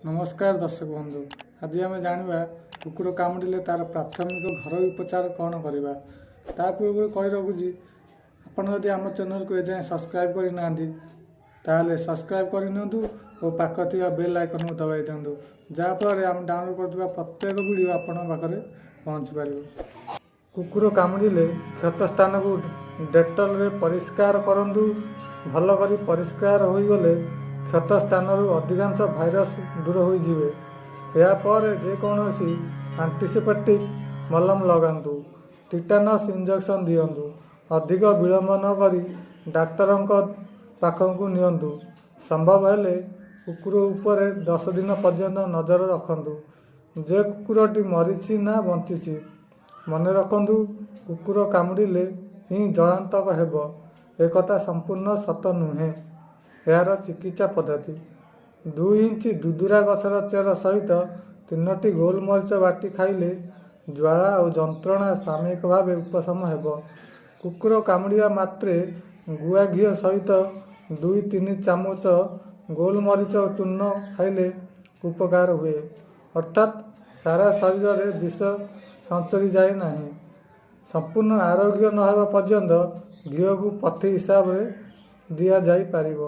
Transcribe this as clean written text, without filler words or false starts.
ନମସ୍କାର ଦର୍ଶକ ବନ୍ଧୁ, ଆଜି ଆମେ ଜାଣିବା କୁକୁର କାମୁଡ଼ିଲେ ତା'ର ପ୍ରାଥମିକ ଘରୋଇ ଉପଚାର କ'ଣ କରିବା। ତା ପୂର୍ବରୁ କହି ରଖୁଛି, ଆପଣ ଯଦି ଆମ ଚ୍ୟାନେଲକୁ ଏଯାଏଁ ସବସ୍କ୍ରାଇବ୍ କରିନାହାନ୍ତି, ତାହେଲେ ସବସ୍କ୍ରାଇବ୍ କରିନିଅନ୍ତୁ ଓ ପାଖ ଥିବା ବେଲ୍ ଆଇକନ୍କୁ ଦବାଇ ଦିଅନ୍ତୁ, ଯାହାଫଳରେ ଆମେ ଡାଉନଲୋଡ଼୍ କରୁଥିବା ପ୍ରତ୍ୟେକ ଭିଡ଼ିଓ ଆପଣଙ୍କ ପାଖରେ ପହଞ୍ଚି ପାରିବ। କୁକୁର କାମୁଡ଼ିଲେ କ୍ଷତ ସ୍ଥାନକୁ ଡେଟଲରେ ପରିଷ୍କାର କରନ୍ତୁ। ଭଲ କରି ପରିଷ୍କାର ହୋଇଗଲେ କ୍ଷତ ସ୍ଥାନରୁ ଅଧିକାଂଶ ଭାଇରସ୍ ଦୂର ହୋଇଯିବେ। ଏହାପରେ ଯେକୌଣସି ଆଣ୍ଟିସେପ୍ଟିକ୍ ମଲମ ଲଗାନ୍ତୁ। ଟିଟାନସ୍ ଇଞ୍ଜେକ୍ସନ୍ ଦିଅନ୍ତୁ। ଅଧିକ ବିଳମ୍ବ ନ କରି ଡାକ୍ତରଙ୍କ ପାଖକୁ ନିଅନ୍ତୁ। ସମ୍ଭବ ହେଲେ କୁକୁର ଉପରେ 10 ଦିନ ପର୍ଯ୍ୟନ୍ତ ନଜର ରଖନ୍ତୁ ଯେ କୁକୁରଟି ମରିଛି ନା ବଞ୍ଚିଛି। ମନେ ରଖନ୍ତୁ, କୁକୁର କାମୁଡ଼ିଲେ ହିଁ ଜଳାତଙ୍କ ହେବ, ଏକଥା ସମ୍ପୂର୍ଣ୍ଣ ସତ ନୁହେଁ। ଏହାର ଚିକିତ୍ସା ପଦ୍ଧତି: 2 ଇଞ୍ଚ ଦୁଦୁରା ଗଛର ଚେର ସହିତ ତିନୋଟି ଗୋଲମରିଚ ବାଟି ଖାଇଲେ ଜ୍ୱାଳା ଓ ଯନ୍ତ୍ରଣା ସାମୟିକ ଭାବେ ଉପଶମ ହେବ। କୁକୁର କାମୁଡ଼ିବା ମାତ୍ରେ ଗୁଆ ଘିଅ ସହିତ 2-3 ଚାମଚ ଗୋଲମରିଚ ଚୂର୍ଣ୍ଣ ଖାଇଲେ ଉପକାର ହୁଏ, ଅର୍ଥାତ୍ ସାରା ଶରୀରରେ ବିଷ ସଞ୍ଚରିଯାଏ ନାହିଁ। ସମ୍ପୂର୍ଣ୍ଣ ଆରୋଗ୍ୟ ନ ହେବା ପର୍ଯ୍ୟନ୍ତ ଘିଅକୁ ପଥ୍ୟ ହିସାବରେ ଦିଆଯାଇପାରିବ।